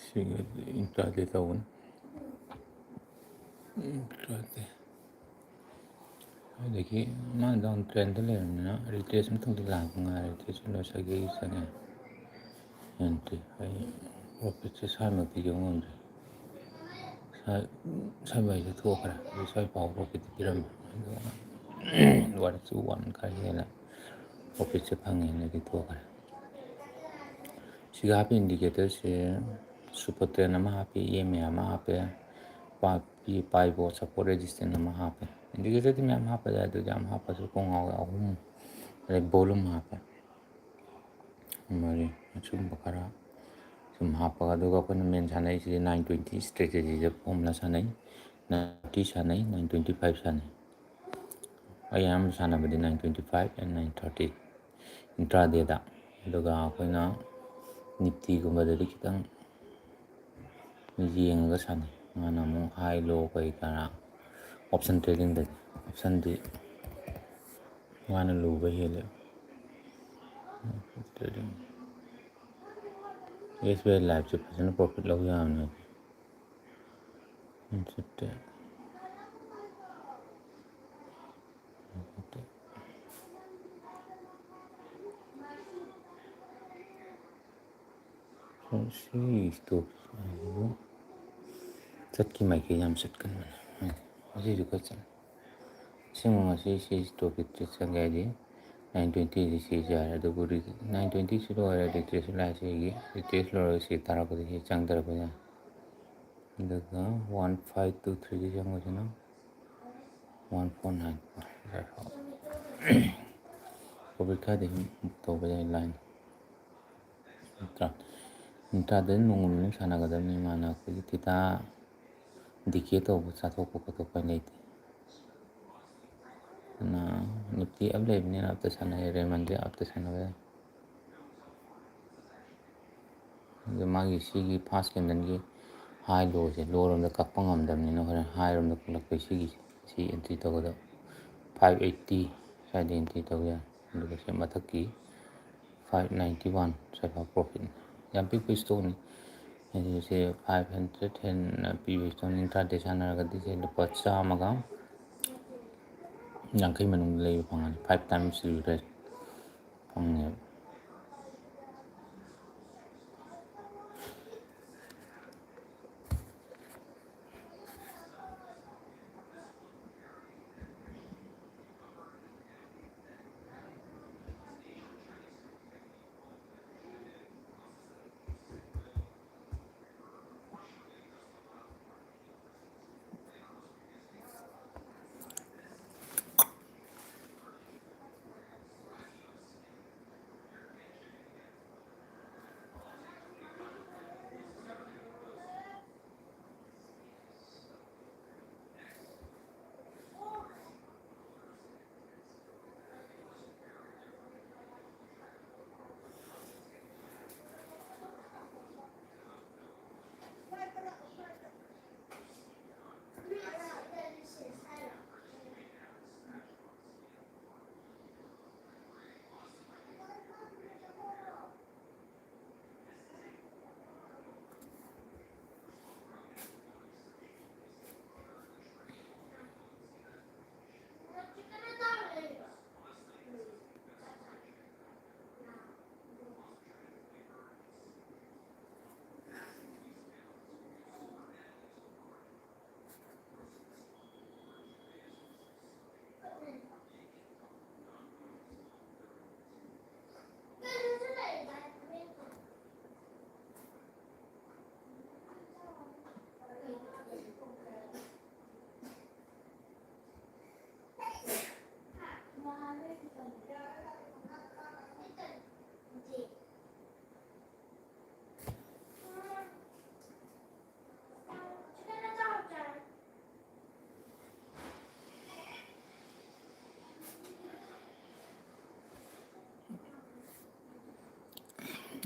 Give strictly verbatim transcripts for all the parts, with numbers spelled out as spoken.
ꯁꯤꯒꯤ intraday ꯇꯧꯕꯅꯤ꯫ Intraday꯫ ꯑꯗꯒꯤ ꯃꯥ down trendꯗ ꯂꯩꯔꯕꯅꯤꯅ retrace ꯑꯃꯇꯪꯗꯤ ꯂꯥꯛꯄ ꯉꯥꯏꯔꯦ꯫ Retrace ꯂꯣꯏꯁꯤꯜꯂꯒ ꯑꯩ ꯆꯪꯉꯦ꯫ ꯌꯦꯡꯗꯦ꯫ ꯑꯩ profitꯁꯦ ꯁ꯭ꯋꯥꯏꯃꯛꯇꯤ ꯌꯧ ꯉꯝꯗ꯭ꯔꯦ꯫ ꯁ꯭ꯋꯥꯏ, ꯁ꯭ꯋꯥꯏ ꯃꯩꯁꯦ ꯊꯣꯛꯈ꯭ꯔꯦ꯫ ꯑꯗꯨ ꯁ꯭ꯋꯥꯏ ꯐꯥꯎꯕ profitꯇꯤ ꯄꯤꯔꯝꯃꯦ꯫ ꯑꯗꯨꯒ one to one ꯈꯔ ꯍꯦꯟꯅ profitꯁꯦ ꯐꯪꯉꯦꯅꯗꯤ ꯊꯣꯛꯈ꯭ꯔꯦ꯫ ꯁꯤꯒ ꯍꯥꯞꯄꯤ indicatorꯁꯦ super trend ꯑꯃ ꯍꯥꯞꯄꯤ, EMA ꯑꯃ ꯍꯥꯞꯄꯦ, ꯄꯥꯏꯕꯣ support resistance ꯑꯃ ꯍꯥꯞꯄꯦ꯫ Indicatorꯗꯤ ꯃꯌꯥꯝ ꯍꯥꯞꯄ ꯌꯥꯏ, ꯑꯗꯨ ꯌꯥꯝ ꯍꯥꯞꯄꯁꯨ ꯀꯣꯡꯉꯥꯎ ꯑꯍꯨꯝ, ꯑꯗꯩ volume ꯍꯥꯞꯄꯦ꯫ ꯃꯔꯤ, ꯑꯁꯨꯝꯕ ꯈꯔ ꯁꯨꯝ ꯍꯥꯞꯄꯒ, ꯑꯗꯨꯒ ꯑꯩꯈꯣꯏꯅ main ꯁꯥꯟꯅꯔꯤꯁꯤꯗꯤ nine twenty strategyꯗ formula ꯁꯥꯟꯅꯩ, ninety ꯁꯥꯟꯅꯩ, nine twenty five ꯁꯥꯟꯅꯩ꯫ ꯑꯩ ꯑꯌꯥꯝꯕ ꯁꯥꯟꯅꯕꯗꯤ nine twenty five and nine thirty intradayꯗ꯫ ꯑꯗꯨꯒ ꯑꯩꯈꯣꯏꯅ Niftyꯒꯨꯝꯕꯗꯗꯤ ꯈꯤꯇꯪ ꯌꯦꯡꯉꯒ ꯁꯥꯟꯅꯩ꯫ ꯃꯥꯅ ꯑꯃꯨꯛ high low ꯀꯩ ꯀꯔꯥ option tradingꯗꯗꯤ, optionꯗꯤ ꯃꯥꯅ ꯂꯨꯕ ꯍꯦꯜꯂꯦ꯫ Trading, SBI Lifeꯁꯦ ꯐꯖꯅ profit ꯂꯧ ꯌꯥꯕꯅꯦ꯫ ꯁꯤꯠꯇꯦ꯫ ꯁꯤ stop ꯆꯠꯈꯤ ꯃꯥꯏꯀꯩ ꯌꯥꯝ ꯆꯠꯀꯟꯕꯅꯦ꯫ ꯎꯝ, ꯑꯁꯤꯁꯨ ꯈꯔ ꯆꯠꯂꯦ꯫ ꯑꯁꯦꯡꯕ ꯉꯁꯤ ꯁꯤ stopꯁꯦ ꯆꯪꯒꯦ ꯍꯥꯏꯗꯤ nine twentyꯁꯤ ꯁꯤ ꯌꯥꯔꯦ꯫ ꯑꯗꯨꯕꯨ nine twentyꯁꯤ ꯂꯣꯏꯔꯦ, retrace line ꯁꯤꯒꯤ retrace ꯂꯣꯏꯔꯒ ꯁꯤ ꯇꯥꯔꯛꯄꯗ ꯁꯤ ꯆꯪꯗ꯭ꯔꯛꯄ ꯌꯥꯏ꯫ ꯑꯗꯨꯒ one five two threeꯗ ꯆꯪꯕꯁꯤꯅ one four nine four꯫ Profit ꯈꯔꯗꯤ ꯑꯗꯨꯝ book ꯇꯧꯕ ꯌꯥꯏ line꯫ ꯅꯠꯇ꯭ꯔꯥ? Intraday ꯅꯣꯡꯃ ꯅꯨꯃꯤꯠ ꯁꯥꯟꯅꯒꯗꯕꯅꯤ꯫ ꯃꯥꯅ ꯑꯩꯈꯣꯏꯒꯤ theta decay ꯇꯧꯕ, ꯆꯥꯊꯣꯛꯄ ꯈꯣꯠꯇꯣꯛꯄ ꯂꯩꯇꯦ꯫ ꯑꯗꯨꯅ Nifty up ꯂꯩꯕꯅꯤꯅ upꯇ ꯁꯥꯟꯅ ꯌꯥꯏ, Raymondꯁꯦ upꯇ ꯁꯥꯟꯅꯕ ꯌꯥꯏ꯫ ꯑꯗꯨ ꯃꯥꯒꯤ ꯁꯤꯒꯤ first candleꯒꯤ high lowꯁꯦ, low ꯔꯣꯝꯗ ꯀꯛꯄ ꯉꯝꯗꯕꯅꯤꯅ ꯍꯣꯔꯦꯟ high ꯔꯣꯝꯗ ꯀꯛꯂꯛꯄꯩ ꯁꯤꯒꯤ, ꯁꯤ entry ꯇꯧꯒꯗꯕ꯫ Five eighty ꯁ꯭ꯋꯥꯏꯗ entry ꯇꯧ ꯌꯥꯏ꯫ ꯑꯗꯨꯒ ꯁꯤ ꯃꯊꯛꯀꯤ five ninety one ꯁ꯭ꯋꯥꯏꯐꯥꯎ profitꯅꯤ꯫ ꯌꯥꯝ ꯄꯤꯛꯄ ꯏꯁꯇꯣꯛꯅꯤ꯫ ꯍꯥꯏꯗꯤ ꯁꯦ ꯐꯥꯏꯚ ꯍꯟꯗ꯭ꯔꯦꯠ ꯍꯦꯟꯅ ꯄꯤꯕ ꯏꯁꯇꯣꯛꯅꯤ꯫ ꯏꯟꯇ꯭ꯔꯥꯗꯦ ꯁꯥꯟꯅꯔꯒꯗꯤ ꯁꯦ ꯂꯨꯄꯥ ꯆꯥꯝꯃꯒ ꯌꯥꯡꯈꯩ ꯃꯅꯨꯡꯗ ꯂꯩꯕ ꯐꯪꯉꯅꯤ꯫ ꯐꯥꯏꯚ ꯇꯥꯏꯝꯁ ꯔꯤꯕꯦꯠ ꯐꯪꯉꯦꯕ꯫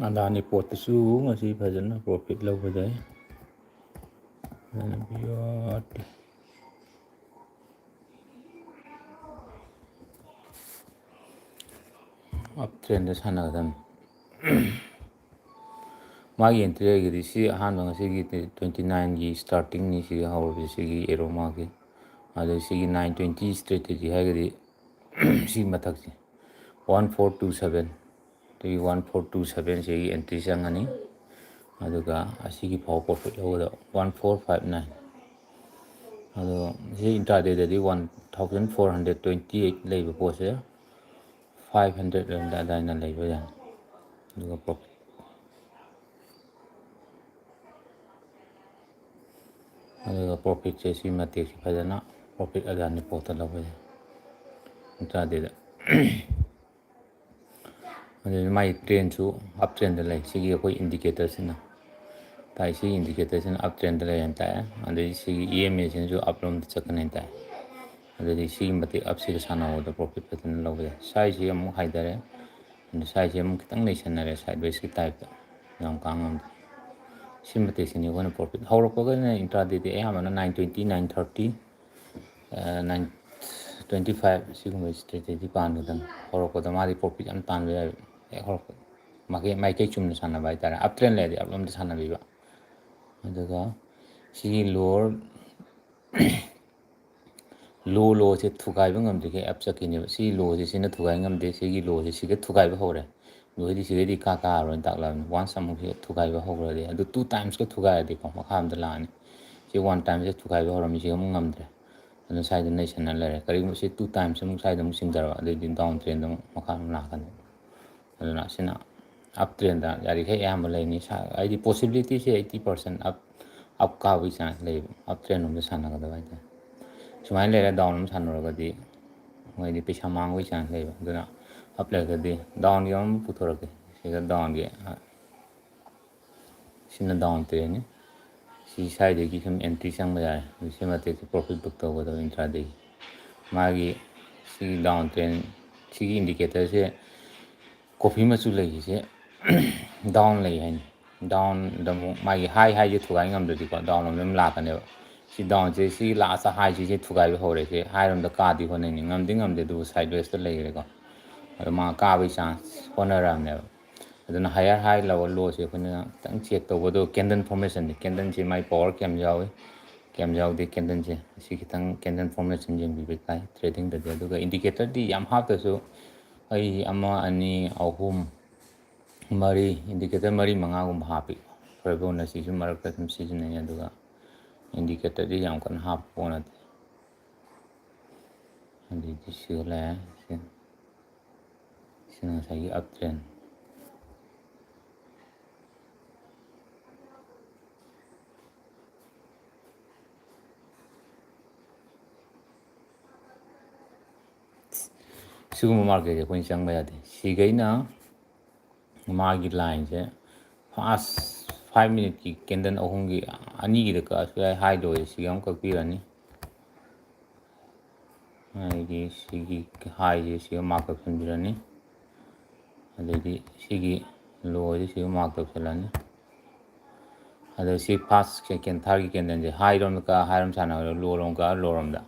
ꯑꯗꯥꯅꯤ ꯄꯣꯠꯇꯨꯁꯨ ꯉꯁꯤ ꯐꯖꯅ ꯄ꯭ꯔꯣꯐꯤꯠ ꯂꯧꯕ ꯌꯥꯏ꯫ ꯑꯞ ꯇ꯭ꯔꯦꯟꯗ ꯁꯥꯟꯅꯒꯗꯕꯅꯤ꯫ ꯃꯥꯒꯤ ꯑꯦꯟꯇ꯭ꯔꯤ ꯍꯥꯏꯔꯒꯗꯤ ꯁꯤ ꯑꯍꯥꯟꯕ ꯉꯁꯤꯒꯤ ꯇ꯭ꯋꯦꯟꯇꯤ ꯅꯥꯏꯟꯒꯤ ꯁ꯭ꯇꯥꯔꯇꯤꯡꯅꯤ ꯁꯤꯒꯤ ꯍꯧꯔꯤꯕꯁꯦ, ꯁꯤꯒꯤ ꯑꯦꯔꯣ ꯃꯥꯒꯤ꯫ ꯑꯗꯣ ꯁꯤꯒꯤ ꯅꯥꯏꯟ ꯇ꯭ꯋꯦꯟꯇꯤ ꯁ꯭ꯇ꯭ꯔꯦꯇꯦꯖꯤ ꯍꯥꯏꯔꯒꯗꯤ ꯁꯤ ꯃꯊꯛꯁꯦ ꯋꯥꯟ ꯐꯣꯔ ꯇꯨ ꯁꯕꯦꯟ, ꯑꯗꯒꯤ ꯋꯥꯟ ꯐꯣꯔ ꯇꯨ ꯁꯕꯦꯟ ꯁꯤꯒꯤ ꯑꯦꯟꯇ꯭ꯔꯤ ꯆꯪꯉꯅꯤ꯫ ꯑꯗꯨꯒ ꯑꯁꯤꯒꯤ ꯐꯥꯎ ꯄ꯭ꯔꯣꯐꯤꯠ ꯂꯧꯒꯗꯕ ꯋꯥꯟ ꯐꯣꯔ ꯐꯥꯏꯚ ꯅꯥꯏꯟ꯫ ꯑꯗꯣ ꯁꯤ ꯏꯟꯇ꯭ꯔꯥꯗꯦꯗꯗꯤ one thousand four hundred twenty eight ꯂꯩꯕ ꯄꯣꯠꯁꯦ ꯐꯥꯏꯚ ꯍꯟꯗ꯭ꯔꯦꯠ ꯑꯗꯨꯋꯥꯏꯗ ꯂꯩꯕ ꯌꯥꯏ꯫ ꯑꯗꯨꯒ ꯄ꯭ꯔꯣꯐꯤꯠ ꯑꯗꯨꯒ ꯄ꯭ꯔꯣꯐꯤꯠꯁꯦ ꯁꯤ ꯃꯇꯦꯛꯁꯦ ꯐꯖꯅ ꯄ꯭ꯔꯣꯐꯤꯠ ꯑꯗꯥꯅꯤ ꯄꯣꯠꯇ ꯂꯧꯕ ꯌꯥꯏ ꯏꯟꯇ꯭ꯔꯥꯗꯦꯗ꯫ ꯑꯗꯨꯗꯤ ꯃꯥꯒꯤ ꯇ꯭ꯔꯦꯟꯁꯨ ꯑꯞ ꯇ꯭ꯔꯦꯟꯗ ꯂꯩ꯫ ꯁꯤꯒꯤ ꯑꯩꯈꯣꯏ ꯏꯟꯗꯤꯀꯦꯇꯔꯁꯤꯅ ꯇꯥꯏ꯫ ꯁꯤꯒꯤ ꯏꯟꯗꯤꯀꯦꯇꯔꯁꯤꯅ ꯑꯞ ꯇ꯭ꯔꯦꯟꯗ ꯂꯩ ꯍꯥꯏꯅ ꯇꯥꯛꯑꯦ꯫ ꯑꯗꯩ ꯁꯤꯒꯤ ꯏ ꯑꯦꯝ ꯑꯦꯁꯤꯅꯁꯨ ꯑꯞ ꯂꯣꯝꯗ ꯆꯠꯀꯅꯤ ꯍꯥꯏꯅ ꯇꯥꯛꯑꯦ꯫ ꯑꯗꯨꯗꯤ ꯁꯤꯒꯤ ꯃꯇꯤꯛ ꯑꯞꯁꯤꯒ ꯁꯥꯟꯅꯕꯗ ꯄ꯭ꯔꯣꯐꯤꯠ ꯐꯖꯅ ꯂꯧꯕ ꯌꯥꯏ꯫ ꯁ꯭ꯋꯥꯏꯁꯤ ꯑꯃꯨꯛ ꯍꯥꯏꯊꯔꯦ꯫ ꯑꯗꯨ ꯁ꯭ꯋꯥꯏꯁꯤ ꯑꯃꯨꯛ ꯈꯤꯇꯪ ꯂꯩꯁꯟꯅꯔꯦ, ꯁꯥꯏꯠ ꯋꯦꯁꯀꯤ ꯇꯥꯏꯞꯇ꯫ ꯌꯥꯝ ꯀꯥ ꯉꯝꯗꯦ꯫ ꯁꯤ ꯃꯇꯤꯛꯁꯤꯅꯤ ꯑꯩꯈꯣꯏꯅ ꯄ꯭ꯔꯣꯐꯤꯠ꯫ ꯍꯧꯔꯛꯄꯒꯅ ꯏꯟꯇ꯭ꯔꯥꯗꯦꯗꯤ ꯑꯌꯥꯝꯕꯅ nine twenty, nine thirty, nine twenty five ꯁꯤꯒꯨꯝꯕ ꯁ꯭ꯇ꯭ꯔꯦꯇꯦꯖꯤ ꯄꯥꯟꯒꯗꯕꯅꯤ꯫ ꯍꯧꯔꯛꯄꯗ ꯃꯥꯗꯤ ꯄ꯭ꯔꯣꯐꯤꯠ ꯌꯥꯝ ꯇꯥꯟꯕ ꯌꯥꯏꯕ꯫ ꯍꯦꯛ ꯍꯧꯔꯛꯄꯗ ꯃꯥꯏꯀꯩ, ꯃꯥꯏꯀꯩ ꯆꯨꯝꯅ ꯁꯥꯟꯅꯕ ꯍꯥꯏꯇꯥꯔꯦ꯫ ꯑꯞ ꯇ꯭ꯔꯦꯟ ꯂꯩꯔꯗꯤ ꯑꯞ ꯂꯣꯝꯗ ꯁꯥꯟꯅꯕꯤꯕ꯫ ꯑꯗꯨꯒ ꯁꯤꯒꯤ ꯂꯣꯋꯔ ꯂꯣ ꯂꯣꯁꯦ ꯊꯨꯒꯥꯏꯕ ꯉꯝꯗ꯭ꯔꯤꯈꯩ ꯑꯞ ꯆꯠꯈꯤꯅꯦꯕ꯫ ꯁꯤ ꯂꯣꯁꯦ ꯁꯤꯅ ꯊꯨꯒꯥꯏ ꯉꯝꯗꯦ꯫ ꯁꯤꯒꯤ ꯂꯣꯁꯦ ꯁꯤꯒ ꯊꯨꯒꯥꯏꯕ ꯍꯧꯔꯦ꯫ ꯂꯣꯁꯤꯗꯤ ꯁꯤꯗꯩꯗꯤ ꯀꯥ ꯀꯥꯔꯣꯏꯅ ꯇꯥꯛꯂꯛꯑꯕꯅꯤ꯫ ꯋꯥꯟꯁ ꯑꯃꯨꯛ ꯁꯤꯗ ꯊꯨꯒꯥꯏꯕ ꯍꯧꯈ꯭ꯔꯗꯤ, ꯑꯗꯨ ꯇꯨ ꯇꯥꯏꯝꯁꯀ ꯊꯨꯒꯥꯏꯔꯗꯤꯀꯣ, ꯃꯈꯥ ꯑꯝꯗ ꯂꯥꯛꯑꯅꯤ꯫ ꯁꯤ ꯋꯥꯟ ꯇꯥꯏꯝꯁꯤꯗ ꯊꯨꯒꯥꯏꯕ ꯍꯧꯔꯝꯃꯤ, ꯁꯤ ꯑꯃꯨꯛ ꯉꯝꯗ꯭ꯔꯦ꯫ ꯑꯗꯨꯅ ꯁ꯭ꯋꯥꯏꯗ ꯅꯩꯁꯟꯅ ꯂꯩꯔꯦ꯫ ꯀꯔꯤꯒꯨꯝꯕ ꯁꯤ ꯇꯨ ꯇꯥꯏꯝꯁ ꯑꯃꯨꯛ ꯁ꯭ꯋꯥꯏꯗ ꯑꯃꯨꯛ ꯁꯤꯡꯊꯔꯕ, ꯑꯗꯩꯗꯤ ꯗꯥꯎꯟ ꯇ꯭ꯔꯦꯟꯗ ꯑꯃꯨꯛ ꯃꯈꯥ ꯑꯃꯨꯛ ꯂꯥꯛꯀꯅꯤ꯫ ꯑꯗꯨꯅ ꯁꯤꯅ ꯑꯞ ꯇ꯭ꯔꯦꯟꯗ ꯌꯥꯔꯤꯈꯩ ꯑꯌꯥꯝꯕ ꯂꯩꯅꯤ꯫ ꯁꯥ-, ꯍꯥꯏꯗꯤ ꯄꯣꯁꯤꯕꯤꯂꯤꯇꯤꯁꯦ ꯑꯩꯠꯇꯤ ꯄꯥꯔꯁꯦꯟ ꯑꯞ, ꯑꯞ ꯀꯥꯕꯒꯤ ꯆꯥꯟꯁ ꯂꯩꯌꯦꯕ, ꯑꯞ ꯇ꯭ꯔꯦꯟ ꯂꯣꯝꯗ ꯁꯥꯟꯅꯒꯗꯕ ꯍꯥꯏꯇꯥꯔꯦ꯫ ꯁꯨꯃꯥꯏꯅ ꯂꯩꯔꯦ, ꯗꯥꯎꯟ ꯑꯃ ꯁꯥꯟꯅꯔꯒꯗꯤ ꯃꯣꯏꯗꯤ ꯄꯩꯁꯥ ꯃꯥꯡꯕꯒꯤ ꯆꯥꯟꯁ ꯂꯩꯌꯦꯕ꯫ ꯑꯗꯨꯅ ꯑꯞ ꯂꯩꯔꯒꯗꯤ ꯗꯥꯎꯟꯒꯤ ꯑꯃ ꯄꯨꯊꯣꯔꯛꯀꯦ꯫ ꯁꯤꯗ ꯗꯥꯎꯟꯒꯤ, ꯑ, ꯁꯤꯅ ꯗꯥꯎꯟ ꯇ꯭ꯔꯦꯟꯅꯤ꯫ ꯁꯤ ꯁ꯭ꯋꯥꯏꯗꯒꯤ ꯁꯨꯝ ꯑꯦꯟꯇ꯭ꯔꯤ ꯆꯪꯕ ꯌꯥꯔꯦ꯫ ꯑꯗꯨ ꯁꯤ ꯃꯇꯦꯛꯁꯦ ꯄ꯭ꯔꯣꯐꯤꯠ ꯕꯨꯛ ꯇꯧꯒꯗꯕ ꯏꯟꯇ꯭ꯔꯥꯗꯦꯒꯤ꯫ ꯃꯥꯒꯤ ꯁꯤꯒꯤ ꯗꯥꯎꯟ ꯇ꯭ꯔꯦꯟ, ꯁꯤꯒꯤ ꯏꯟꯗꯤꯀꯦꯇꯔꯁꯦ ꯀꯣꯐꯤ ꯃꯆꯨ ꯂꯩꯔꯤꯁꯦ ꯗꯥꯎꯟ ꯂꯩ ꯍꯥꯏꯅꯤ꯫ ꯗꯥꯎꯟꯗ ꯑꯃꯨꯛ ꯃꯥꯒꯤ ꯍꯥꯏ ꯍꯥꯏꯁꯦ ꯊꯨꯒꯥꯏ ꯉꯝꯗ꯭ꯔꯗꯤꯀꯣ, ꯗꯥꯎꯟ ꯂꯣꯝꯗ ꯑꯗꯨꯝ ꯂꯥꯛꯀꯅꯦꯕ꯫ ꯁꯤ ꯗꯥꯎꯟꯁꯦ ꯁꯤ ꯂꯥꯁꯇ ꯍꯥꯏꯁꯤꯁꯦ ꯊꯨꯒꯥꯏꯕ ꯍꯧꯔꯦ꯫ ꯁꯤ ꯍꯥꯏꯔꯣꯝꯗ ꯀꯥꯗꯤ ꯍꯣꯠꯅꯩꯅꯤ, ꯉꯝꯗꯤ ꯉꯝꯗꯦ, ꯑꯗꯨꯕꯨ ꯁꯥꯏꯠ ꯋꯦꯁꯇ ꯂꯩꯈ꯭ꯔꯦꯀꯣ꯫ ꯑꯗꯣ ꯃꯥ ꯀꯥꯕꯒꯤ ꯆꯥꯟꯁ ꯍꯣꯠꯅꯔꯛꯑꯕꯅꯦꯕ꯫ ꯑꯗꯨꯅ higher high, lower low ꯁꯦ ꯑꯩꯈꯣꯏꯅ ꯈꯤꯇꯪ check ꯇꯧꯕꯗꯣ candle formation ꯅꯤ꯫ Candle ꯁꯦ ꯃꯥꯏ power ꯀꯌꯥꯝ ꯌꯥꯎꯏ, ꯀꯌꯥꯝ ꯌꯥꯎꯗꯦ candle ꯁꯦ, ꯑꯁꯤ ꯈꯤꯇꯪ candle formation ꯌꯦꯡꯕꯤꯕ ꯇꯥꯏ trading ꯗꯗꯤ꯫ ꯑꯗꯨꯒ indicator ꯗꯤ ꯌꯥꯝ ꯍꯥꯞꯇ꯭ꯔꯁꯨ ꯑꯩ ꯑꯃ, ꯑꯅꯤ, ꯑꯍꯨꯝ, ꯃꯔꯤ, indicator ꯃꯔꯤ ꯃꯉꯥꯒꯨꯝꯕ ꯍꯥꯞꯄꯤ꯫ ꯐꯔꯕꯣꯅ ꯁꯤꯁꯨ ꯃꯔꯛꯇ ꯑꯗꯨꯝ ꯁꯤꯖꯤꯟꯅꯩ꯫ ꯑꯗꯨꯒ indicator ꯗꯤ ꯌꯥꯝ ꯀꯟꯅ ꯍꯥꯞꯄ ꯄꯣꯠ ꯅꯠꯇꯦ꯫ ꯑꯗꯩꯗꯤ ꯁꯤꯒ ꯂꯩꯔꯦ꯫ ꯁꯤ, ꯁꯤꯅ ꯉꯁꯥꯏꯒꯤ up trend꯫ ꯁꯤꯒꯨꯝꯕ market ꯁꯦ ꯑꯩꯈꯣꯏꯅ ꯆꯪꯕ ꯌꯥꯗꯦ꯫ ꯁꯤꯈꯩꯅ ꯃꯥꯒꯤ line ꯁꯦ first five minute ꯀꯤ candle ꯑꯍꯨꯝꯒꯤ, ꯑꯅꯤꯒꯤꯗ ꯀꯛꯑꯁꯨ ꯌꯥꯏ, high low ꯁꯦ ꯁꯤꯒ ꯑꯃ ꯀꯛꯄꯤꯔꯅꯤ꯫ ꯍꯥꯏꯗꯤ ꯁꯤꯒꯤ high ꯁꯦ ꯁꯤꯒ mark ꯇꯧꯁꯤꯟꯕꯤꯔꯅꯤ꯫ ꯑꯗꯩꯗꯤ ꯁꯤꯒꯤ low ꯁꯦ ꯁꯤꯒ mark ꯇꯧꯁꯤꯜꯂꯅꯤ꯫ ꯑꯗꯣ ꯁꯤ first, second, third ꯀꯤ candle ꯁꯦ high ꯔꯣꯝꯗ ꯀꯛꯑ high ꯔꯣꯝ ꯁꯥꯟꯅꯔꯣ, low ꯔꯣꯝ ꯀꯛꯑ low ꯔꯣꯝꯗ꯫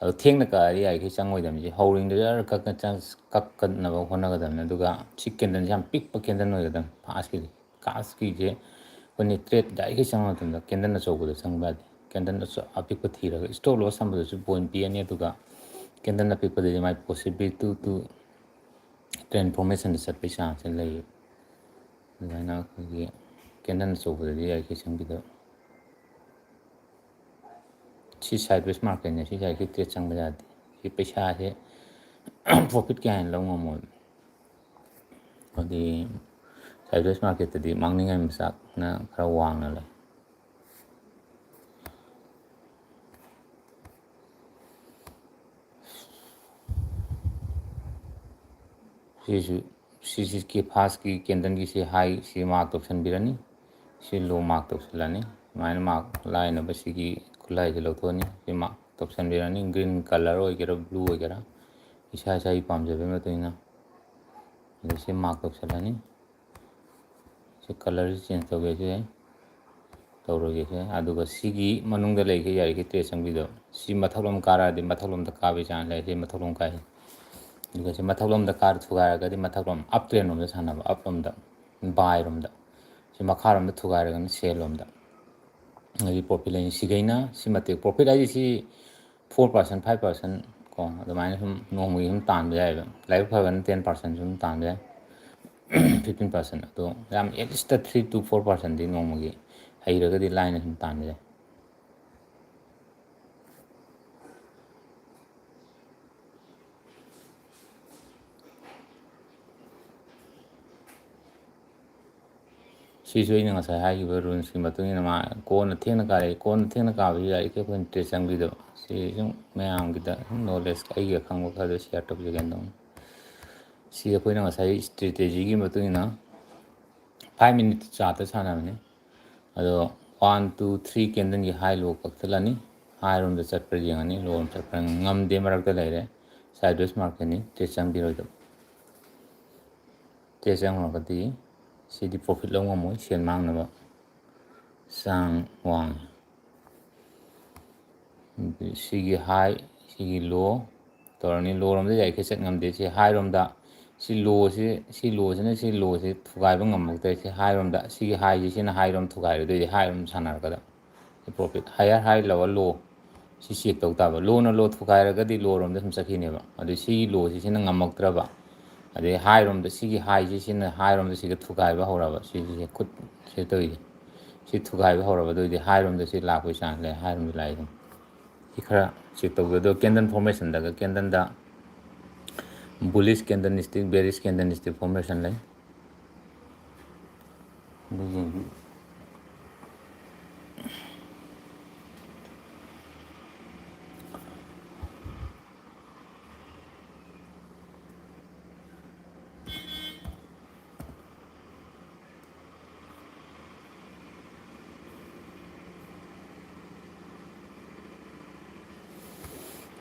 ꯑꯗꯣ ꯊꯦꯡꯅ ꯀꯛꯑꯗꯤ ꯌꯥꯔꯤꯈꯩ ꯆꯪꯉꯣꯏꯗꯕꯅꯤ꯫ ꯁꯤ ꯍꯧꯔꯤꯉꯩꯗ ꯖꯔ ꯀꯛꯅ ꯆꯪ-, ꯀꯛꯅꯕ ꯍꯣꯠꯅꯒꯗꯕꯅꯤ꯫ ꯑꯗꯨꯒ ꯁꯤ candle ꯁꯦ ꯌꯥꯝ ꯄꯤꯛꯄ candle ꯑꯣꯏꯒꯗꯕꯅꯤ first ꯀꯤꯗꯤ꯫ First ꯀꯤꯁꯦ ꯑꯩꯈꯣꯏꯅ trade ꯌꯥꯔꯤꯈꯩ ꯆꯪꯕ ꯃꯇꯝꯗ candle ꯑꯆꯧꯕꯗ ꯆꯪꯕ ꯌꯥꯗꯦ꯫ Candle ꯑꯆꯧ-, ꯑꯄꯤꯛꯄ ꯊꯤꯔꯒ stop loss ꯊꯝꯕꯗꯁꯨ point ꯄꯤꯔꯅꯤ, ꯑꯗꯨꯒ candle ꯑꯄꯤꯛꯄꯗꯗꯤ my possibility to, to trend formation ꯗ ꯆꯠꯄꯒꯤ chance ꯁꯦ ꯂꯩꯌꯦꯕ꯫ ꯑꯗꯨꯃꯥꯏꯅ ꯑꯩꯈꯣꯏꯒꯤ candle ꯑꯆꯧꯕꯗꯗꯤ ꯌꯥꯔꯤꯈꯩ ꯆꯪꯕꯤꯗꯕ꯫ ꯁꯤ sideways market ꯅꯦ, ꯁꯤ ꯌꯥꯔꯤꯈꯩ trade ꯆꯪꯕ ꯌꯥꯗꯦ꯫ ꯁꯤ ꯄꯩꯁꯥꯁꯦ profit ꯀꯌꯥ ꯍꯦꯟꯅ ꯂꯧ ꯉꯝꯃꯣꯏ꯫ ꯍꯥꯏꯗꯤ sideways market ꯇꯗꯤ ꯃꯥꯡꯅꯤꯡꯉꯥꯏ ꯃꯆꯥꯛꯅ ꯈꯔ ꯋꯥꯡꯅ ꯂꯩ꯫ ꯁꯤꯁꯨ, ꯁꯤꯁꯤ ꯀꯤ first ꯀꯤ candle ꯒꯤꯁꯤ high ꯁꯤ mark ꯇꯧꯁꯟꯕꯤꯔꯅꯤ꯫ ꯁꯤ low mark ꯇꯧꯁꯜꯂꯅꯤ꯫ ꯁꯨꯃꯥꯏꯅ mark ꯂꯥꯏꯅꯕ ꯁꯤꯒꯤ ꯈꯨꯠꯂꯥꯏꯁꯦ ꯂꯧꯊꯣꯛꯑꯅꯤ꯫ ꯁꯤ mark ꯇꯧꯁꯟꯕꯤꯔꯅꯤ꯫ Green colour ꯑꯣꯏꯒꯦꯔꯥ, blue ꯑꯣꯏꯒꯦꯔꯥ, ꯏꯁꯥ ꯏꯁꯥꯒꯤ ꯄꯥꯝꯖꯕꯒꯤ ꯃꯇꯨꯡ ꯏꯟꯅ꯫ ꯑꯗ ꯁꯤ mark ꯇꯧꯁꯜꯂꯅꯤ꯫ ꯁꯤ colour ꯁꯤ change ꯇꯧꯒꯦꯁꯨ ꯌꯥꯏ, ꯇꯧꯔꯣꯏꯒꯦꯁꯨ ꯌꯥꯏ꯫ ꯑꯗꯨꯒ ꯁꯤꯒꯤ ꯃꯅꯨꯡꯗ ꯂꯩꯈꯩ ꯌꯥꯔꯤꯈꯩ trade ꯆꯪꯕꯤꯗꯕ꯫ ꯁꯤ ꯃꯊꯛꯂꯣꯝ ꯀꯥꯔꯛꯑꯗꯤ ꯃꯊꯛꯂꯣꯝꯗ ꯀꯥꯕꯒꯤ chance ꯂꯩ꯫ ꯁꯤ ꯃꯊꯛꯂꯣꯝ ꯀꯥꯏ꯫ ꯑꯗꯨꯒ ꯁꯤ ꯃꯊꯛꯂꯣꯝꯗ ꯀꯥꯔ ꯊꯨꯒꯥꯏꯔꯒꯗꯤ ꯃꯊꯛꯂꯣꯝ, up trend ꯔꯣꯝꯗ ꯁꯥꯟꯅꯕ, up ꯂꯣꯝꯗ, buy ꯔꯣꯝꯗ꯫ ꯁꯤ ꯃꯈꯥꯔꯣꯝꯗ ꯊꯨꯒꯥꯏꯔꯒꯅ sell ꯂꯣꯝꯗ꯫ ꯑꯗꯒꯤ profit ꯂꯩꯅꯤ꯫ ꯁꯤꯈꯩꯅ ꯁꯤ ꯃꯇꯤꯛ, profit ꯍꯥꯏꯁꯦ ꯁꯤ four percent, five percent ꯀꯣ, ꯑꯗꯨꯃꯥꯏꯅ ꯁꯨꯝ ꯅꯣꯡꯃꯒꯤ ꯁꯨꯝ ꯇꯥꯟꯕ ꯌꯥꯏꯑꯕ꯫ ꯂꯥꯏꯕꯛ ꯐꯕꯅ ten percent ꯁꯨꯝ ꯇꯥꯟꯕ ꯌꯥꯏ, fifteen percent꯫ ꯑꯗꯣ ꯌꯥꯝ at least three to four percent ꯗꯤ ꯅꯣꯡꯃꯒꯤ ꯍꯩꯔꯒꯗꯤ ꯂꯥꯏꯅ ꯁꯨꯝ ꯇꯥꯟꯕ ꯌꯥꯏ꯫ ꯁꯤꯁꯨ ꯑꯩꯅ ꯉꯁꯥꯏ ꯍꯥꯏꯈꯤꯕ rules ꯀꯤ ꯃꯇꯨꯡ ꯏꯟꯅ ꯃꯥ ꯀꯣꯟꯅ ꯊꯦꯡꯅ ꯀꯥꯔꯛꯏ꯫ ꯀꯣꯟꯅ ꯊꯦꯡꯅ ꯀꯥꯕꯁꯤ ꯂꯥꯏꯔꯤꯛꯀꯤ ꯑꯩꯈꯣꯏꯅ interest ꯆꯪꯕꯤꯗꯕ꯫ ꯁꯤ ꯁꯨꯝ ꯃꯌꯥꯝꯒꯤꯗ ꯁꯨꯝ knowledge, ꯑꯩꯒꯤ ꯑꯈꯪꯕ ꯈꯔꯗꯣ share ꯇꯧꯖꯒꯦꯅ ꯇꯧꯕꯅꯤ꯫ ꯁꯤ ꯑꯩꯈꯣꯏꯅ ꯉꯁꯥꯏ strategy ꯒꯤ ꯃꯇꯨꯡ ꯏꯟꯅ five minute chart ꯇ ꯁꯥꯟꯅꯕꯅꯤ꯫ ꯑꯗꯣ one, two, three candle ꯒꯤ high low ꯀꯛꯊꯠꯂꯅꯤ꯫ High ꯔꯣꯝꯗ ꯆꯠꯄ꯭ꯔꯥ ꯌꯦꯡꯉꯅꯤ, low ꯔꯣꯝ ꯆꯠꯄ꯭ꯔꯥ, ꯉꯝꯗꯦ, ꯃꯔꯛꯇ ꯂꯩꯔꯦ, sideways market ꯅꯤ, trade ꯆꯪꯕꯤꯔꯣꯏꯗꯕ꯫ Trade ꯆꯪꯉꯨꯔꯒꯗꯤ ꯁꯤꯗꯤ profit ꯂꯧ ꯉꯝꯃꯣꯏ, ꯁꯦꯟ ꯃꯥꯡꯅꯕ ꯆꯥꯡ ꯋꯥꯡꯉꯤ꯫ ꯁꯤꯒꯤ high, ꯁꯤꯒꯤ low ꯇꯧꯔꯅꯤ꯫ Low ꯔꯣꯝꯗ ꯌꯥꯔꯤꯈꯩ ꯆꯠ ꯉꯝꯗꯦ꯫ ꯁꯤ high ꯔꯣꯝꯗ, ꯁꯤ low ꯁꯤ, ꯁꯤ low ꯁꯤꯅ ꯁꯤ low ꯁꯤ ꯊꯨꯒꯥꯏꯕ ꯉꯝꯃꯛꯇ꯭ꯔꯦ꯫ ꯁꯤ high ꯔꯣꯝꯗ, ꯁꯤꯒꯤ high ꯁꯤ, ꯁꯤꯅ high ꯔꯣꯝ ꯊꯨꯒꯥꯏꯔꯦ꯫ ꯑꯗꯨꯑꯣꯏꯗꯤ high ꯔꯣꯝ ꯁꯥꯟꯅꯔꯛꯀꯗꯕ꯫ Profit, higher high, lower low꯫ ꯁꯤ check ꯇꯧ ꯇꯥꯕ꯫ Low ꯅ low ꯊꯨꯒꯥꯏꯔꯒꯗꯤ low ꯔꯣꯝꯗ ꯁꯨꯝ ꯆꯠꯈꯤꯅꯦꯕ꯫ ꯑꯗꯨ ꯁꯤꯒꯤ low ꯁꯤ, ꯁꯤꯅ ꯉꯝꯃꯛꯇ꯭ꯔꯕ꯫ ꯑꯗꯩ high ꯔꯣꯝꯗ, ꯁꯤꯒꯤ high ꯁꯤ, ꯁꯤꯅ high ꯔꯣꯝꯗ ꯁꯤꯒ ꯊꯨꯒꯥꯏꯕ ꯍꯧꯔꯕ꯫ ꯁꯤꯁꯦ ꯈꯨꯠ ꯁꯤ ꯇꯧꯔꯤꯁꯦ꯫ ꯁꯤ ꯊꯨꯒꯥꯏꯕ ꯍꯧꯔꯕ꯫ ꯑꯗꯨꯑꯣꯏꯗꯤ high ꯔꯣꯝꯗ ꯁꯤ ꯂꯥꯛꯄꯒꯤ chance ꯂꯩ꯫ High ꯔꯣꯝꯗ ꯂꯥꯛꯏ ꯑꯗꯨꯝ꯫ ꯁꯤ ꯈꯔ check ꯇꯧꯕꯤꯌꯨ꯫ ꯑꯗꯣ candle formation ꯗꯒ, candle ꯗ bullish candlestick, bearish candlestick formation ꯂꯩ꯫ ꯑꯗꯨ ꯌꯦꯡꯕꯤꯌꯨ꯫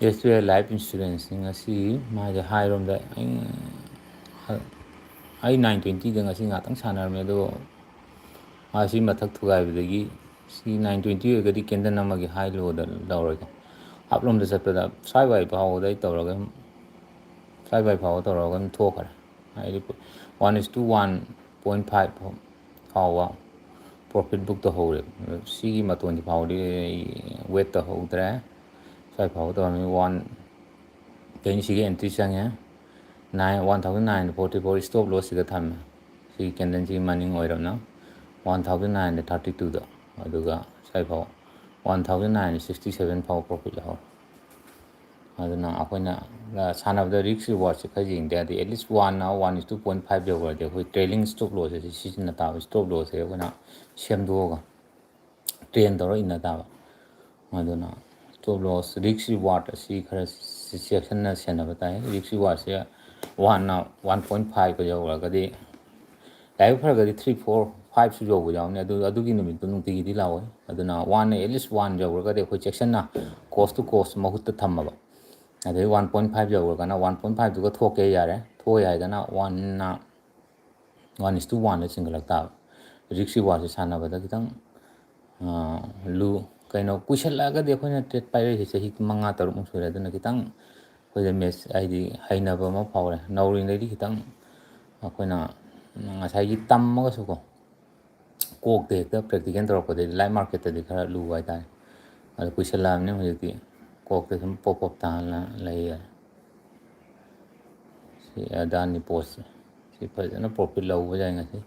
S B I life insurance ꯁꯤ ꯉꯁꯤ ꯃꯥꯁꯦ high ꯔꯣꯝꯗ, ꯑꯩ, ꯑꯩ nine twenty ꯗ ꯉꯁꯤ ꯉꯥꯛꯇꯪ ꯁꯥꯟꯅꯔꯝꯃꯦ, ꯑꯗꯣ ꯃꯥꯁꯤ ꯃꯊꯛ ꯊꯨꯒꯥꯏꯕꯗꯒꯤ, ꯁꯤ nine twenty ꯑꯣꯏꯔꯒꯗꯤ candle ꯑꯃꯒꯤ high low ꯗ ꯂꯧꯔꯒꯦ꯫ Up ꯂꯣꯝꯗ ꯆꯠꯄꯗ ꯁ꯭ꯋꯥꯏ ꯋꯥꯏ ꯐꯥꯎꯕꯗ ꯑꯩ ꯇꯧꯔꯒ ꯕꯥꯏ ꯕꯥꯏ ꯐꯥꯎꯕ ꯇꯧꯔꯒ ꯑꯗꯨꯝ ꯊꯣꯛꯈ꯭ꯔꯦ꯫ ꯍꯥꯏꯗꯤ one is to one point five ꯐꯥꯎꯕ profit book ꯇꯧꯍꯧꯔꯦ꯫ ꯁꯤꯒꯤ ꯃꯇꯣꯟꯁꯤ ꯐꯥꯎꯗꯤ ꯑꯩ wait ꯇꯧꯍꯧꯗ꯭ꯔꯦ꯫ ꯁ꯭ꯋꯥꯏ ꯐꯥꯎꯕ ꯇꯧꯔꯝꯃꯤ꯫ One, ꯀꯩꯅꯣ, ꯁꯤꯒꯤ entry ꯆꯪꯉꯦ꯫ Nine, one thousand nine forty four stop loss ꯁꯤꯗ ꯊꯝꯃꯦ꯫ ꯁꯤꯒꯤ candle ꯁꯤꯒꯤ ꯃꯅꯤꯡ ꯑꯣꯏꯔꯞꯅ one thousand nine thirty twoꯗ, ꯑꯗꯨꯒ ꯁ꯭ꯋꯥꯏ ꯐꯥꯎ one thousand nine sixty seven ꯐꯥꯎ profit ꯂꯧꯍꯧꯔꯦ꯫ ꯑꯗꯨꯅ ꯑꯩꯈꯣꯏꯅ ꯁꯥꯟꯅꯕꯗ risk rewardꯁꯦ ꯈꯔ ꯌꯦꯡꯗ ꯌꯥꯗꯦ꯫ At least one ꯅ one is to point five ꯌꯧꯈ꯭ꯔꯗꯤ ꯑꯩꯈꯣꯏ trailing stop loss ꯑꯁꯤ ꯁꯤꯖꯤꯟꯅ ꯇꯥꯕ꯫ Stop loss ꯑꯁꯤ ꯑꯩꯈꯣꯏꯅ ꯁꯦꯝꯗꯣꯛꯑꯒ train ꯇꯧꯔ ꯏꯟꯅ ꯇꯥꯕ꯫ ꯑꯗꯨꯅ stop loss, risk reward ꯑꯁꯤ ꯈꯔ ꯆꯦꯛꯁꯤꯟꯅ ꯁꯦꯟꯅꯕ ꯇꯥꯏ꯫ Risk rewardꯁꯦ one ꯅ one point five ꯌꯧꯔꯒꯗꯤ, ꯂꯥꯏꯕꯛ ꯐꯔꯒꯗꯤ three, four, fiveꯁꯨ ꯌꯧꯕ ꯌꯥꯎꯅꯤ꯫ ꯑꯗꯨ, ꯑꯗꯨꯒꯤ ꯅꯨꯃꯤꯠꯇꯨ ꯅꯨꯡꯇꯤꯒꯤꯗꯤ ꯂꯥꯛꯑꯣꯏ꯫ ꯑꯗꯨꯅ one ꯅ at least one ꯌꯧꯔꯒꯗꯤ ꯑꯩꯈꯣꯏ ꯆꯦꯛꯁꯤꯟꯅ cost to cost ꯃꯍꯨꯠꯇ ꯊꯝꯃꯕ꯫ ꯑꯗꯩ one point five ꯌꯧꯔꯒꯅ one point fiveꯇꯨꯒ ꯊꯣꯛꯀꯦ ꯌꯥꯔꯦ꯫ ꯊꯣꯛꯑꯦ ꯍꯥꯏꯔꯒꯅ one ꯅ, one is to one ꯆꯤꯡꯈꯠꯂꯛ ꯇꯥꯕ꯫ Risk rewardꯁꯦ ꯁꯥꯟꯅꯕꯗ ꯈꯤꯇꯪ, ꯑꯥ, ꯂꯨ-, ꯀꯩꯅꯣ, ꯀꯨꯏꯁꯜꯂꯛꯑꯒꯗꯤ ꯑꯩꯈꯣꯏꯅ trade ꯄꯥꯏꯔꯛꯏꯁꯦ ꯆꯍꯤ ꯃꯉꯥ ꯇꯔꯨꯛꯃꯨꯛ ꯁꯨꯔꯦ꯫ ꯑꯗꯨꯅ ꯈꯤꯇꯪ ꯑꯩꯈꯣꯏꯗ ꯃꯦꯠꯁ, ꯍꯥꯏꯗꯤ ꯍꯩꯅꯕ ꯑꯃ ꯐꯥꯎꯔꯦ꯫ ꯅꯧꯔꯤꯉꯩꯗꯩꯗꯤ ꯈꯤꯇꯪ ꯑꯩꯈꯣꯏꯅ ꯉꯁꯥꯏꯒꯤ ꯇꯝꯃꯒꯁꯨꯀꯣ, ꯀꯣꯛꯇ ꯍꯦꯛꯇ practical ꯇꯧꯔꯛꯄꯗꯩꯗꯤ live marketꯇꯗꯤ ꯈꯔ ꯂꯨꯕ ꯍꯥꯏꯇꯥꯔꯦ꯫ ꯑꯗꯣ ꯀꯨꯏꯁꯜꯂꯛꯑꯕꯅꯤꯅ ꯍꯧꯖꯤꯛꯇꯤ ꯀꯣꯛꯇ ꯁꯨꯝ pop pop ꯇꯥꯍꯜꯂ ꯂꯩ ꯌꯥꯔꯦ꯫ ꯁꯤ ꯑꯗꯥꯅꯤ ꯄꯣꯠꯁꯦ꯫ ꯁꯤ ꯐꯖꯅ profit ꯂꯧꯕ ꯌꯥꯏ ꯉꯁꯤ꯫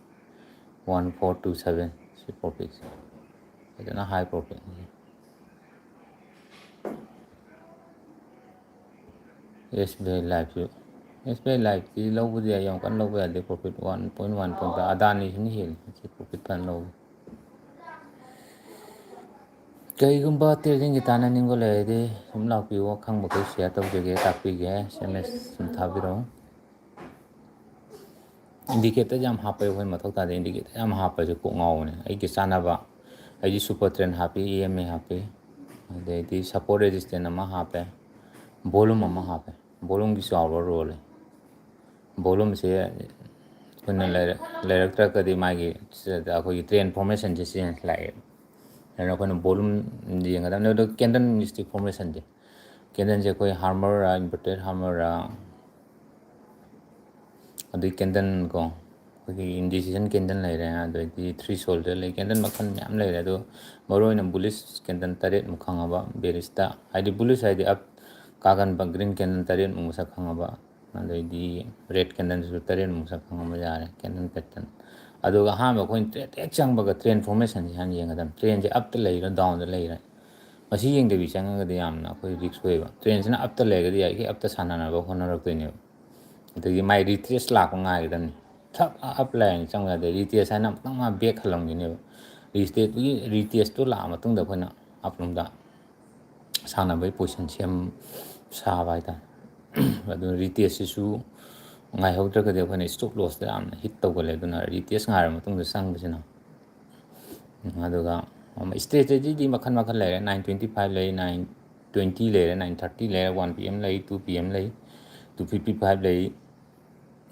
One four two seven꯫ ꯁꯤ profitꯁꯦ ꯐꯖꯅ high profit꯫ SBI Lifeꯁꯨ, SBI Lifeꯇꯤ ꯂꯧꯕꯗꯤ ꯌꯥꯏ, ꯌꯥꯝ ꯀꯟꯅ ꯂꯧꯕ ꯌꯥꯗꯦ꯫ Profit one point one point five꯫ ꯑꯗꯥꯅꯤꯁꯤꯅ ꯍꯦꯜꯂꯤ ꯉꯁꯤ profit ꯐꯖꯅ ꯂꯧꯕ꯫ ꯀꯩꯒꯨꯝꯕ tradingꯒꯤ ꯇꯥꯟꯅꯅꯤꯡꯕ ꯂꯩꯔꯗꯤ ꯁꯨꯝ ꯂꯥꯛꯄꯤꯌꯨ, ꯈꯪꯕꯈꯩ share ꯇꯧꯖꯒꯦ, ꯇꯥꯛꯄꯤꯒꯦ, SMS ꯁꯨꯝ ꯊꯥꯕꯤꯔꯛꯑꯣ꯫ Indicator ꯌꯥꯝ ꯍꯥꯞꯄ ꯑꯩꯈꯣꯏ ꯃꯊꯧ ꯇꯥꯗꯦ꯫ Indicator ꯌꯥꯝ ꯍꯥꯞꯄꯁꯦ ꯀꯣꯛ ꯉꯥꯎꯕꯅꯦ꯫ ꯑꯩꯒꯤ ꯆꯥꯅꯕ, ꯑꯩꯗꯤ super trend ꯍꯥꯞꯄꯤ, EMA ꯍꯥꯞꯄꯤ, ꯑꯗꯩꯗꯤ support resistance ꯑꯃ ꯍꯥꯞꯄꯦ, volume ꯑꯃ ꯍꯥꯞꯄꯦ꯫ Volumeꯒꯤ ꯆꯥꯎꯕ role ꯂꯩ꯫ Volumeꯁꯦ ꯑꯩꯈꯣꯏꯅ ꯂꯩꯔ-, ꯂꯩꯔꯛꯇ꯭ꯔꯒꯗꯤ ꯃꯥꯒꯤ, ꯑꯩꯈꯣꯏꯒꯤ trend formationꯁꯦ change ꯂꯥꯛꯑꯦ꯫ ꯑꯗꯨꯅ ꯑꯩꯈꯣꯏꯅ volume ꯌꯦꯡꯒꯗꯕꯅꯦ꯫ ꯑꯗꯣ candlestick formationꯁꯦ, candleꯁꯦ ꯑꯩꯈꯣꯏ hammerꯔ, inverted hammerꯔ, ꯑꯗꯩ ꯀꯦꯟꯗꯜ ꯀꯣ, ꯑꯩꯈꯣꯏꯒꯤ ꯏꯟꯗꯤꯁꯤꯖꯟ ꯀꯦꯟꯗꯜ ꯂꯩꯔꯦ, ꯑꯗꯩꯗꯤ ꯊ꯭ꯔꯤ ꯁꯣꯜꯗꯔ ꯂꯩ, ꯀꯦꯟꯗꯜ ꯃꯈꯜ ꯃꯌꯥꯝ ꯂꯩꯔꯦ꯫ ꯑꯗꯣ ꯃꯔꯨꯑꯣꯏꯅ ꯕꯨꯂꯤꯁ ꯀꯦꯟꯗꯜ ꯇꯔꯦꯠꯃꯨꯛ ꯈꯪꯉꯕ ꯕꯦꯔꯤꯁꯇ, ꯍꯥꯏꯗꯤ ꯕꯨꯂꯤꯁ ꯍꯥꯏꯗꯤ ꯑꯞ ꯀꯥꯒꯟꯕ ꯒ꯭ꯔꯤꯟ ꯀꯦꯟꯗꯜ ꯇꯔꯦꯠꯃꯨꯛ ꯃꯁꯛ ꯈꯪꯉꯕ, ꯑꯗꯩꯗꯤ ꯔꯦꯠ ꯀꯦꯟꯗꯜꯁꯨ ꯇꯔꯦꯠꯃꯨꯛ ꯃꯁꯛ ꯈꯪꯉꯕ ꯌꯥꯔꯦ, ꯀꯦꯟꯗꯜ ꯄꯦꯇꯔꯟ꯫ ꯑꯗꯨꯒ ꯑꯍꯥꯟꯕ ꯑꯩꯈꯣꯏꯅ ꯇ꯭ꯔꯦꯠ ꯍꯦꯛ ꯆꯪꯕꯒ ꯇ꯭ꯔꯦꯟ ꯐꯣꯔꯃꯦꯁꯟꯁꯦ ꯍꯥꯟꯅ ꯌꯦꯡꯒꯗꯕꯅꯤ꯫ ꯇ꯭ꯔꯦꯟꯁꯦ ꯑꯞꯇ ꯂꯩꯔꯤꯔꯥ ꯗꯥꯎꯟꯗ ꯂꯩꯔꯤꯔꯥ? ꯃꯁꯤ ꯌꯦꯡꯗꯕꯤ ꯆꯪꯉꯒꯗꯤ ꯌꯥꯝꯅ ꯑꯩꯈꯣꯏ ꯔꯤꯛꯁ ꯑꯣꯏꯌꯦꯕ꯫ ꯇ꯭ꯔꯦꯟꯁꯤꯅ ꯑꯞꯇ ꯂꯩꯔꯒꯗꯤ ꯌꯥꯔꯤꯈꯩ ꯑꯞꯇ ꯁꯥꯟꯅꯅꯕ ꯍꯣꯠꯅꯔꯛꯇꯣꯏꯅꯦꯕ꯫ ꯑꯗꯒꯤ ꯃꯥꯏ ꯔꯤꯇ꯭ꯔꯦꯁ ꯂꯥꯛꯄ ꯉꯥꯏꯒꯗꯕꯅꯤ꯫ ꯊꯛ ꯑꯞ ꯂꯥꯏꯟ ꯆꯪꯕ ꯌꯥꯗꯦ꯫ ꯔꯤꯇ꯭ꯔꯦꯁ ꯍꯥꯏꯅ ꯑꯃꯨꯛꯇꯪ ꯃꯥ ꯕꯦꯛ ꯍꯜꯂꯝꯈꯤꯅꯦꯕ꯫ ꯔꯤꯇ꯭ꯔꯦꯁꯇꯨꯒꯤ, ꯔꯤꯇ꯭ꯔꯦꯁꯇꯨ ꯂꯥꯛꯑ ꯃꯇꯨꯡꯗ ꯑꯩꯈꯣꯏꯅ ꯑꯞꯂꯣꯝꯗ ꯁꯥꯟꯅꯕꯒꯤ ꯄꯣꯖꯤꯁꯟ ꯁꯦꯝ ꯁꯥꯕ ꯍꯥꯏꯇꯥꯔꯦ꯫ ꯑꯗꯨꯅ ꯔꯤꯇ꯭ꯔꯦꯁꯁꯤꯁꯨ ꯉꯥꯏꯍꯧꯗ꯭ꯔꯒꯗꯤ ꯑꯩꯈꯣꯏꯅ ꯁ꯭ꯇꯣꯞ ꯂꯣꯁꯇ ꯌꯥꯝꯅ ꯍꯤꯠ ꯇꯧꯒꯜꯂꯦ꯫ ꯑꯗꯨꯅ ꯔꯤꯇ꯭ꯔꯦꯁ ꯉꯥꯏꯔ ꯃꯇꯨꯡꯗ ꯆꯪꯕꯁꯤꯅ꯫ ꯑꯗꯨꯒ ꯏꯁꯇ꯭ꯔꯦꯇꯦꯖꯤꯗꯤ ꯃꯈꯜ ꯃꯈꯜ ꯂꯩꯔꯦ꯫ ꯅꯥꯏꯟ ꯇ꯭ꯋꯦꯟꯇꯤ ꯐꯥꯏꯚ ꯂꯩ, ꯅꯥꯏꯟ ꯇ꯭ꯋꯦꯟꯇꯤ ꯂꯩꯔꯦ, ꯅꯥꯏꯟ ꯊꯥꯔꯇꯤ ꯂꯩꯔꯦ, ꯋꯥꯟ ꯄꯤ ꯑꯦꯝ ꯂꯩ, ꯇꯨ ꯄꯤ ꯑꯦꯝ ꯂꯩ, ꯇꯨ ꯐꯤꯐꯇꯤ ꯐꯥꯏꯚ ꯂꯩ꯫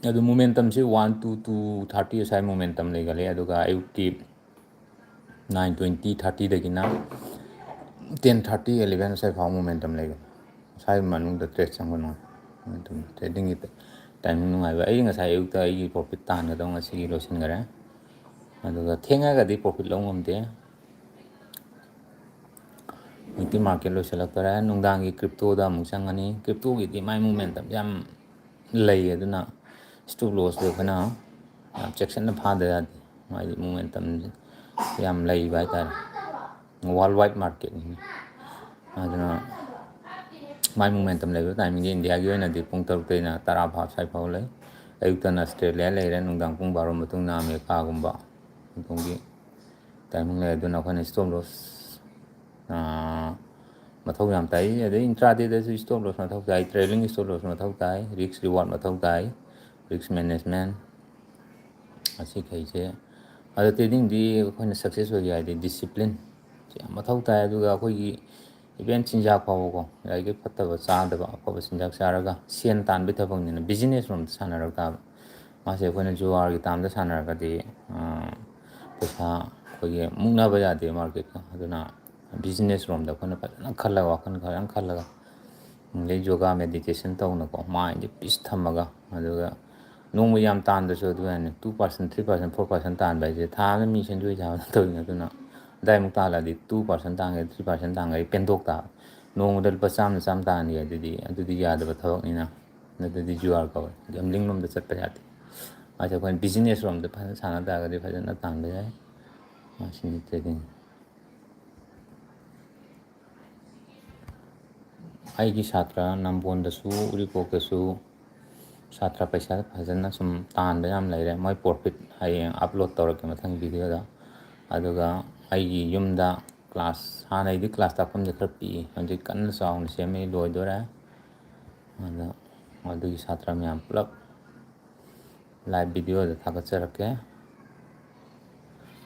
ꯑꯗꯨ ꯃꯣꯃꯦꯟꯇꯝꯁꯤ ꯋꯥꯟ ꯇꯨ ꯇꯨ ꯊꯥꯔꯇꯤ ꯑꯁ꯭ꯋꯥꯏ ꯃꯣꯃꯦꯟꯇꯝ ꯂꯩꯒꯜꯂꯦ꯫ ꯑꯗꯨꯒ ꯑꯌꯨꯛꯀꯤ ꯅꯥꯏꯟ ꯇ꯭ꯋꯦꯟꯇꯤ, ꯊꯥꯔꯇꯤꯗꯒꯤꯅ ꯇꯦꯟ ꯊꯥꯔꯇꯤ, ꯑꯦꯂꯦꯚꯦꯟ ꯑꯁ꯭ꯋꯥꯏ ꯐꯥꯎꯕ ꯃꯣꯃꯦꯟꯇꯝ ꯂꯩꯒꯅꯤ꯫ ꯉꯁꯥꯏ ꯃꯅꯨꯡꯗ ꯇ꯭ꯔꯦꯠ ꯆꯪꯕ ꯅꯨꯡꯉꯥꯏ꯫ ꯃꯣꯃꯦꯟꯇꯝ ꯇ꯭ꯔꯦꯗꯤꯡꯒꯤ ꯇꯥꯏꯃꯤꯡ ꯅꯨꯡꯉꯥꯏꯕ꯫ ꯑꯩ ꯉꯁꯥꯏ ꯑꯌꯨꯛꯇ ꯑꯩꯒꯤ ꯄ꯭ꯔꯣꯐꯤꯠ ꯇꯥꯟꯒꯗꯧ ꯉꯁꯤꯒꯤ ꯂꯣꯏꯁꯤꯟꯈꯔꯦ꯫ ꯑꯗꯨꯒ ꯊꯦꯡꯉꯒꯗꯤ ꯄ꯭ꯔꯣꯐꯤꯠ ꯂꯧ ꯉꯝꯗꯦ꯫ ꯍꯧꯖꯤꯛꯇꯤ ꯃꯥꯔꯀꯦꯠ ꯂꯣꯏꯁꯤꯜꯂꯛꯇꯣꯔꯦ꯫ ꯅꯨꯡꯗꯥꯡꯒꯤ ꯀ꯭ꯔꯤꯞꯇꯣꯗ ꯑꯃꯨꯛ ꯆꯪꯉꯅꯤ꯫ ꯀ꯭ꯔꯤꯞꯇꯣꯒꯤꯗꯤ ꯃꯥꯏ ꯃꯣꯃꯦꯟꯇꯝ ꯌꯥꯝ ꯂꯩ, ꯑꯗꯨꯅ ꯁ꯭ꯇꯣꯞ ꯂꯣꯁꯇꯣ ꯑꯩꯈꯣꯏꯅ ꯌꯥꯝ ꯆꯦꯛꯁꯤꯟꯅ ꯐꯥꯗ ꯌꯥꯗꯦ꯫ ꯃꯥꯏꯗꯤ ꯃꯣꯃꯦꯟꯇꯝ ꯌꯥꯝ ꯂꯩꯕ ꯍꯥꯏꯇꯥꯔꯦ꯫ ꯋꯥꯔꯜ ꯋꯥꯏꯗ ꯃꯥꯔꯀꯦꯠꯅꯤ꯫ ꯑꯗꯨꯅ ꯃꯥꯏ ꯃꯣꯃꯦꯟꯇꯝ ꯂꯩꯕ ꯇꯥꯏꯃꯤꯡꯁꯦ ꯏꯟꯗꯤꯌꯥꯒꯤ ꯑꯣꯏꯅꯗꯤ ꯄꯨꯡ ꯇꯔꯨꯛꯇꯩꯅ ꯇꯔꯥ ꯐꯥꯎ ꯁ꯭ꯋꯥꯏ ꯐꯥꯎ ꯂꯩ꯫ ꯑꯌꯨꯛꯇꯅ ꯑꯁꯇ꯭ꯔꯦꯂꯤꯌꯥ ꯂꯩꯔꯦ, ꯅꯨꯡꯗꯥꯡ ꯄꯨꯡ ꯕꯥꯔꯣ ꯃꯇꯨꯡꯗ ꯑꯃꯦꯔꯤꯀꯥꯒꯨꯝꯕ꯫ ꯑꯗꯣꯝꯒꯤ ꯇꯥꯏꯃꯤꯡ ꯂꯩ꯫ ꯑꯗꯨꯅ ꯑꯩꯈꯣꯏꯅ ꯁ꯭ꯇꯣꯞ ꯂꯣꯁ, ꯑꯥ, ꯃꯊꯧ ꯌꯥꯝ ꯇꯥꯏ꯫ ꯑꯗꯩ ꯏꯟꯇ꯭ꯔꯥꯗꯦꯗꯁꯨ ꯁ꯭ꯇꯣꯞ ꯂꯣꯁ ꯃꯊꯧ ꯇꯥꯏ, ꯇ꯭ꯔꯦꯂꯤꯡ ꯁ꯭ꯇꯣꯞ ꯂꯣꯁ ꯃꯊꯧ ꯇꯥꯏ, ꯔꯤꯛꯁ ꯔꯤꯋꯥꯔꯗ ꯃꯊꯧ ꯇꯥꯏ, ꯔꯤꯛꯁ ꯃꯦꯅꯦꯖꯃꯦꯟ ꯑꯁꯤꯈꯩꯁꯦ꯫ ꯑꯗꯣ ꯇ꯭ꯔꯦꯗꯤꯡꯗꯤ ꯑꯩꯈꯣꯏꯅ ꯁꯛꯁꯦꯁ ꯑꯣꯏꯒꯦ ꯍꯥꯏꯔꯗꯤ ꯗꯤꯁꯤꯄ꯭ꯂꯤꯟ ꯁꯤ ꯌꯥꯝ ꯃꯊꯧ ꯇꯥꯏ꯫ ꯑꯗꯨꯒ ꯑꯩꯈꯣꯏꯒꯤ ꯏꯚꯦꯟ ꯆꯤꯟꯖꯥꯛ ꯐꯥꯎꯕꯀꯣ, ꯌꯥꯔꯤꯈꯩ ꯐꯠꯇꯕ ꯆꯥꯗꯕ, ꯑꯐꯕ ꯆꯤꯟꯖꯥꯛ ꯆꯥꯔꯒ ꯁꯦꯟ ꯇꯥꯟꯕꯒꯤ ꯊꯕꯛꯅꯤꯅ ꯕꯤꯖꯤꯅꯦꯁ ꯔꯣꯝꯗ ꯁꯥꯟꯅꯔꯛ ꯇꯥꯕ꯫ ꯃꯥꯁꯦ ꯑꯩꯈꯣꯏꯅ ꯖꯨꯋꯥꯔꯒꯤ ꯇꯥꯝꯗ ꯁꯥꯟꯅꯔꯒꯗꯤ, ꯑ, ꯄꯩꯁꯥ ꯑꯩꯈꯣꯏꯒꯤ ꯃꯨꯛꯅꯕ ꯌꯥꯗꯦ ꯃꯥꯔꯀꯦꯠꯀ꯫ ꯑꯗꯨꯅ ꯕꯤꯖꯤꯅꯦꯁ ꯔꯣꯝꯗ ꯑꯩꯈꯣꯏꯅ ꯐꯖꯅ ꯈꯜꯂꯒ, ꯋꯥꯈꯜ ꯐꯖꯅ ꯈꯜꯂꯒ, ꯑꯗꯩ ꯌꯣꯒꯥ ꯃꯦꯗꯤꯇꯦꯁꯟ ꯇꯧꯅꯀꯣ, ꯃꯥꯏꯟꯁꯦ ꯄꯤꯁ ꯊꯝꯃꯒ, ꯑꯗꯨꯒ ꯅꯣꯡꯃ ꯌꯥꯝ ꯇꯥꯟꯗ꯭ꯔꯁꯨ ꯑꯗꯨ ꯌꯥꯅꯤ, two percent, three percent, four percent ꯇꯥꯟꯕ ꯍꯥꯏꯁꯦ ꯊꯥ ꯑꯃꯗ ꯃꯤ ꯁꯦꯟꯖꯣꯏ ꯆꯥꯕ ꯅꯠꯇꯕꯅꯤ꯫ ꯑꯗꯨꯅ ꯑꯗꯥꯏꯃꯨꯛ ꯇꯥꯜꯂꯗꯤ two percent ꯇꯥꯟꯒꯦꯔꯥ, three percent ꯇꯥꯟꯒꯦꯔꯥ ꯄꯦꯟꯊꯣꯛ ꯇꯥꯕ꯫ ꯅꯣꯡꯃꯗ ꯂꯨꯄꯥ ꯆꯥꯝꯃ ꯆꯥꯝꯃ ꯇꯥꯟꯒꯦ ꯑꯗꯨꯗꯤ, ꯑꯗꯨꯗꯤ ꯌꯥꯗꯕ ꯊꯕꯛꯅꯤꯅ꯫ ꯑꯗꯨꯗꯤ ꯖꯨꯋꯥꯔ ꯀꯧꯋꯦ, gambling ꯂꯣꯝꯗ ꯆꯠꯄ ꯌꯥꯗꯦ꯫ ꯃꯥꯁꯦ ꯑꯩꯈꯣꯏꯅ business ꯔꯣꯝꯗ ꯐꯖꯅ ꯁꯥꯟꯅ ꯇꯥꯔꯒꯗꯤ ꯐꯖꯅ ꯇꯥꯟꯕ ꯌꯥꯏ꯫ ꯃꯁꯤꯅꯤ trading꯫ ꯑꯩꯒꯤ ꯁꯥꯇ꯭ꯔ ꯅꯝꯕꯣꯟꯗꯁꯨ ꯎꯔꯤꯄꯣꯛꯇꯁꯨ ꯁꯥꯇ꯭ꯔ ꯄꯩꯁꯥ ꯐꯖꯅ ꯁꯨꯝ ꯇꯥꯟꯕ ꯌꯥꯝ ꯂꯩꯔꯦ꯫ ꯃꯣꯏ profit ꯍꯌꯦꯡ upload ꯇꯧꯔꯛꯀꯦ ꯃꯊꯪ video ꯗ꯫ ꯑꯗꯨꯒ ꯑꯩꯒꯤ ꯌꯨꯝꯗ class, ꯍꯥꯟꯅꯩꯗꯤ class ꯇꯥꯛꯐꯝꯁꯦ ꯈꯔ ꯄꯤꯛꯏ, ꯍꯧꯖꯤꯛ ꯀꯟꯅ ꯆꯥꯎꯅ ꯁꯦꯝꯃꯤ, ꯂꯣꯏꯗꯣꯔꯦ꯫ ꯑꯗꯣ ꯑꯗꯨꯒꯤ ꯁꯥꯇ꯭ꯔ ꯃꯌꯥꯝ ꯄꯨꯂꯞ live video ꯗ ꯊꯥꯒꯠꯆꯔꯛꯀꯦ꯫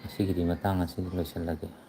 ꯉꯁꯤꯒꯤꯗꯤ ꯃꯇꯥꯡ ꯑꯁꯤꯗ ꯂꯣꯏꯁꯤꯜꯂꯒꯦ꯫